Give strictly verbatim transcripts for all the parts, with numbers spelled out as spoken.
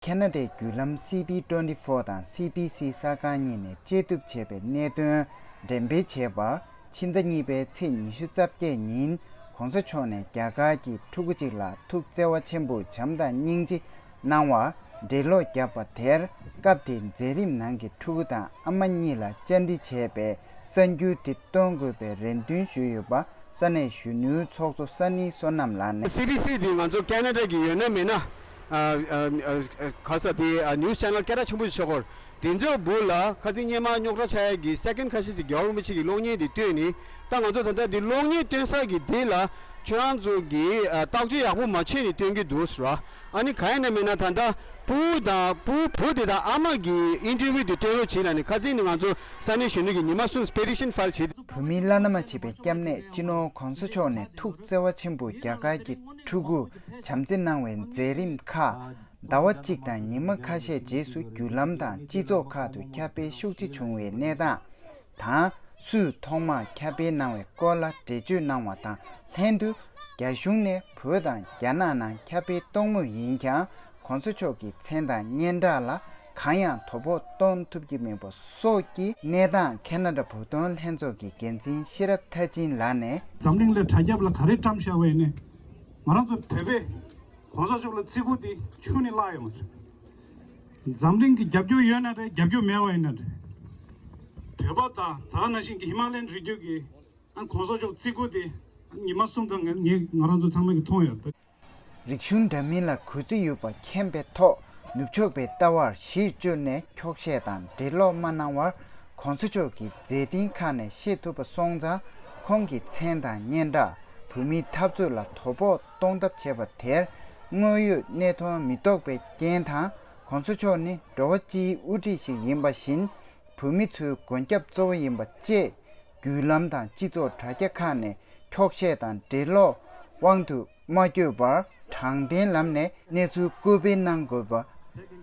ཁེ་ན་ཌའི་བརྒྱུད་ལམ་སི་བི་ཊུ་ཝེན་ཊི་ཕོར་དང་སི་བི་སི་གསར་ཁང་གཉིས་ནས་དཔྱད་བསྡུར་བྱས་པའི་གནད་དོན་འགྲེམས་སྤེལ་བྱས་པར། ཕྱི་ཟླ་གཉིས་པའི་ཚེས་ཉི་ཤུ་རྩ་བརྒྱད་ཉིན་གོང་ས་མཆོག་ནས་རྒྱ་གར་གྱི་ཕྲུ་གུ་གཅིག་ལ་ཐུགས་བརྩེ་བ་ཆེན་པོས་བྱམས་དང་སྙིང་རྗེ་གནང་བར་འགྲེལ་བརྗོད་བརྒྱབ་པ་དེར། སྐབས་དེའི་མཛད་རིམ་ནང་གི་ཕྲུ་གུ་དང་ཨ་མ་གཉིས་ལ་བཅར་འདྲི་བྱས་པའི་གསར་འགྱུར་དེ་སྟོན་དགོས་པའི་རེ་འདུན་ཞུས་ཡོད་པ། ས་གནས་གཞོན་ནུའི་ཚོགས་གཙོ་ས་ནི་བསོད་ནམས་ལགས་ནས། སི་བི་སི་དེ་ང་ཚོ་ཁེ་ན་ཌ་གི་ཡོད་ན་མེད་ན། ཨ་ཨ་ཨ་ག་ས་དེ་ཨ་ནིའུ་སི་ཆེ་ནལ་སྐད་གྲགས་ཆེན་པོ་ཞིག་ཆགས་ཀྱི་ཡོད་རེད། དེ་ཚོའི་སྦུག་ལ་ཁ་སང་སྔོན་མ་རྙོག་དྲ་ཆགས་ཡག་གི་སེ་ཀེན་ཁ་ཤས་ཤིག་རྒྱལ་བ་རིན་པོ་ཆེ་གི་གློག་བརྙན་དེ་བཏོན་ནས། ད་ང་ཚོ་ད་ལྟ་དེ་གློག་བརྙན་སྟོན་ས་གི་དེ་ལ་ཁྱོད་རང་ཚོ་གི་ཨ་བརྟག་དཔྱད་ཡག་པོ་མ་བྱས་ནས་སྟོན་གྱི་འདུག་ཟེར་བ། ཨ་ནི་གང་ཡིན་ན་མིན་ན་ད་ལྟ་ཕྲུ་གུ་དང་ཕྲུ་གུ་བུ་དེ་དང་ཨ་མ་གི་ཨིན་ཊར་བིའུ་དེ་སྟོན་རོགས་བྱེད་ལབ་ནས་ཁ་སང་ནས་ང་ཚོ་ས་གནས་གཞོན་ནུ་གི་ཉི་མ་གསུམ་པེ་ཊི་ཤན་ཕའིལ་བྱས། བོད་མིའི་བླ་ན་མ་མཆིས་པའི་སྐྱབས་གནས་སྤྱི་ནོར་༧གོང་ས་མཆོག་ནས་ཐུགས་བརྩེ་བ་ཆེན་པོས་རྒྱ་གར་གྱི་ཕྲུ་གུར་བྱམས་བརྩེ་གནང་བའི་མཛད་རིམ་ཁག་ཟླ་བ་གཅིག་དང་ཉི་མ་ཁ་ཤས་རྗེས་སུ་བརྒྱུད་ལམ་དང་སྤྱི་ཚོགས་ཁག་ཏུ་ཁྱབ་སྤེལ་ཤུགས་ཆེ་བྱུང་བའི་གནས་སྟངས་དང་། སུས་ཐོག་མར་ཁྱབ་སྤེལ་གནང་བའི་སྐོར་ལ་འགྲེལ་བརྗོད་གནང་བ་དང་ལྷན་དུ། རྒྱ་གཞུང་ནས་བོད་དང་རྒྱ་ནག་ནང་ཁྱབ་སྤེལ་གཏོང་མུས་ཡིན་ཀྱང་། ༧གོང་ས་མཆོག་གི་མཚན་དང་སྙན་གྲགས་ལ་གང་ཡང་དོ་ཕོག་གཏོང་ཐུབ་ཀྱི་མེད་པ་སོགས་ཀྱི་གནས་སྟངས་ཁེ་ན་ཌ་བོད་དོན་ལྷན་ཚོགས་ཀྱི་འགན་འཛིན་ཤེས་རབ་མཐར་ཕྱིན་ལགས་ནས། འཛམ་གླིང་ལ་དྲ་རྒྱ་ལ་ག་རེ་བཀྲམ་བཞག་པ་ཡིན་ནའི། ང་རང་ཚོ་བོད་པས་༧གོང་ས་མཆོག་ལ་བརྩི་བཀུར་དེ་ཆུ་ནས་བརླག་ཡོད་མ་རེད། འཛམ་གླིང་གི་རྒྱབ་སྐྱོར་ཡོད་ན་རེད། རྒྱབ་སྐྱོར་མེད་པ་ཡིན་ན་རེད། བོད་པ་དང་ད་ག་ནང་བཞིན་གྱི་ཧི་མ་ལ་ཡན་རི་རྒྱུད་ཀྱི་༧གོང་ས་མཆོག་བརྩི་བཀུར་དེ་ཉི་མ་གསུམ་དང་ངས་ང་རང་ཚོ་ཚང་མས་ཀྱི་མཐོང་ཡོད། རིག་གཞུང་འདྲ་མིན་ལ་གུས་བརྩི་ཡོད་པ་མཁྱེན་པའི་ཐོག་ནུབ་ཕྱོགས་པའི་ལྟ་བར་གཞི་བཅོལ་ནས་འཁྱོག་བཤད་དང་འགྲེལ་ཀློག་མ་གནང་བར། ༧གོང་ས་མཆོག་གི་མཛད་འཕྲིན་ཁག་ནས་ཤེས་ཐུབ་པ་སོང་ཙང་། ཁོང་གི་མཚན་དང་སྙན་གྲགས་བོད་མིའི་འཐབ་རྩོད་ལ་དོ་ཕོག་གཏོང་ཐབས་བྱས་པ་དེར། དངོས་ཡོད་གནས་སྟངས་མི་རྟོགས་པའི་རྐྱེན་དང་། ༧གོང་ས་མཆོག་ནི་འགྲོ་བ་སྤྱིའི་དབུ་ཁྲིད་ཞིག་ཡིན་པ་བཞིན། བོད་མི་ཚོའི་མགོན་སྐྱབས་གཙོ་བོ་ཡིན་པ་བཅས། བརྒྱུད་ལམ་དང་སྤྱི་ཚོགས་དྲ་རྒྱ་ཁག་ནས་འཁྱོག་བཤད་དང་འགྲེལ་ཀློག་དབང་དུ་མ་བསྐྱོད་པར། དྲང་བདེན་ལམ་ནས་གནས་ཚུལ་སྐུར་སྤེལ་གནང་དགོས་པ།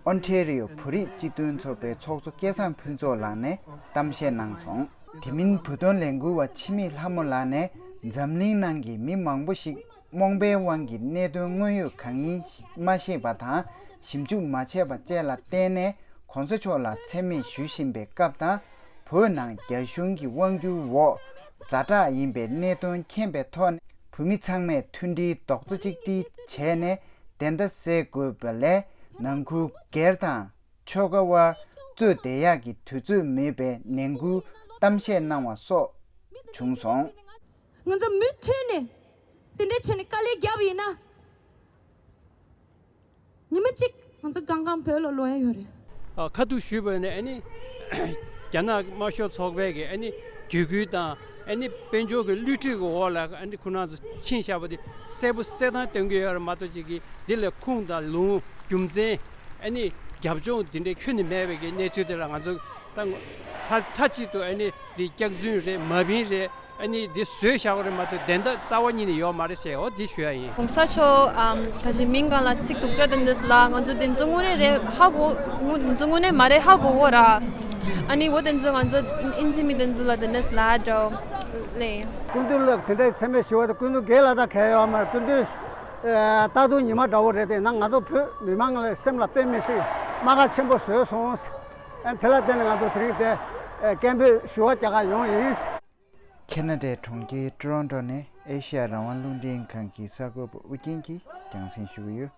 ཨོན་ཊེ་རི་ཡོ་བོད་རིགས་སྤྱི་མཐུན་ཚོགས་པའི་ཚོགས་གཙོ་སྐལ་བཟང་ཕུན་ཚོགས་ལགས་ནས་གཏམ་བཤད་གནང་སོང་། དེ་མིན་བོད་དོན་ལས་འགུལ་བ་འཆི་མེད་ལྷ་མོ་ལགས་ནས། འཛམ་གླིང་ནང་གི་མི་མང་པོ་ཞིག་རྨོངས་པའི་དབང་གིས་གནད་དོན་དངོས་ཡོད་གང་ཡིན་མ་ཤེས་པ་དང་། ཞིབ་འཇུག་མ་བྱས་པ་བཅས་ལ་བརྟེན་ནས། ༧གོང་ས་མཆོག་ལ་མཚན་སྨད་ཞུ་བཞིན་པའི་སྐབས་དང་། བོད་ནང་རྒྱ་གཞུང་གི་དབང་བསྒྱུར་འོག་ཛ་དྲག་ཡིན་པའི་གནད་དོན་མཁྱེན་པའི་ཐོག་ནས། བོད་མི་ཚང་མས་མཐུན་སྒྲིལ་རྡོག་རྩ་གཅིག་སྒྲིལ་བྱས་ནས། བདེན་མཐའ་གསལ་དགོས་པ་ལས། ནང་ཁུལ་སྒེར་དང་ཆོལ་ཁ་དབར་རྩོད་བསྡད་ཡག་གི་དུས་ཚོད་མེད་པའི་ནན་སྐུལ་གཏམ་བཤད་གནང་བ་སོགས་བྱུང་སོང་། ང་ཚོ་མུ་མཐུད་ནས་དེ་འདྲ་བྱས་ནས་དཀའ་ལས་བརྒྱབ་ཡིན་ན། ཉི་མ་གཅིག་ང་ཚོ་གང་གང་བོད་ལ་ལོག་ཡ་ཡོད་རེད། ཨ། ཁ་ཐུག་ཞུས་པ་ནི་ཨ་ནི་རྒྱ་ནག་དམར་ཤོག་ཚོགས་པའི་གི་ཨ་ནི་བརྒྱུད་སྐུལ་དང་། ཨ་ནི་དཔལ་འབྱོར་གྱི་བསླུ་བྲིད་ཀྱི་འོག་ལ་ཨ་ནི་ཁོ་རང་ཚོ་ཕྱིན་བཞག་པ་དེ་གསལ་པོ་གསལ་ཐང་སྟོན་གྱི་ཡོད་རེད་མ་གཏོགས། ཅིག་གི་འདི་ལ་ཁུངས་དང་ལུང་རྒྱུ་མཚན། ཨ་ནི་རྒྱབ་ལྗོངས་འདི་འདྲའི་ཁྱོན་ནས་མེད་པའི་གི་གནས་ཚུལ་དེ་ལ་ང་ཚོ་ད་མཐའ་མཐའ་གཅིག་ཏུ་ཨ་ནི་འདི་སྐྱག་རྫུན་རེད། མ་བིན་རེད། ཨ་ནི་འདི་བཟོས་བཞག་པ་རེད་མ་གཏོགས་བདེན་མཐའ་རྩ་བ་ཉིད་ནས་ཡོད་མ་རེད་ཟེར། འོ་འདི་ཞུ་ཡ་ཡིན། གོང་ས་མཆོག་ཨམ་ད་ཅི་མིང་གང་ལ་ཚིག་སྡུག་ཅག་དེ་འདྲས་ལ་ང་ཚོ་དེ་ཚོ་དངོས་གནས་རེད་ཧ་གོ། དངོས་དེ་ཚོ་དངོས་གནས་མ་རེད་ཧ་གོ་གོ་ར། ཨ་ནི་འོ་དེ་ཚོ་ང་ཚོ་ཨིན་ཇི་མི་དེ་ཚོ་ལ་དེ་འདྲས་ལ་འགྲོ་ལེ། སྐུ་མདུན་ལ་དེ་འདྲའི་མཚན་སྨད་ཞུ་བ་དེ་སྐུ་མདུན་སྒེར་ལ་ད་གལ་ཡོད་མ་རེད། སྐུ་མདུན་ཨ་ལྟ་འདུག་ཉི་མ་འདྲ་བོ་རེད་དེ་ན་ང་ཚོ་བོད་མི་མང་ལ་སེམས་ལ་དཔེ་མི་སྲིད་རྨ་ཁ་ཆེན་པོ་བཟོས་སོང་། ཨ་དེ་ལ་བརྟེན་ནས་ང་ཚོ་དེ་རིང་དེ་ཨ་སྐད་འབོད་ཞུ་བ་རྒྱག་ག་ཡོང་ཡིན། ཁེ་ན་ཌའི་གྲོང་ཁྱེར་ཊོ་རོན་ཊོ་ནས་ཨེ་ཤེ་ཡ་རང་དབང་རླུང་འཕྲིན་ཁང་གི་གསར་འགོད་པ་ཨུ་རྒྱན་གྱིས་རྒྱང་སྲིང་ཞུ་གི་ཡོད།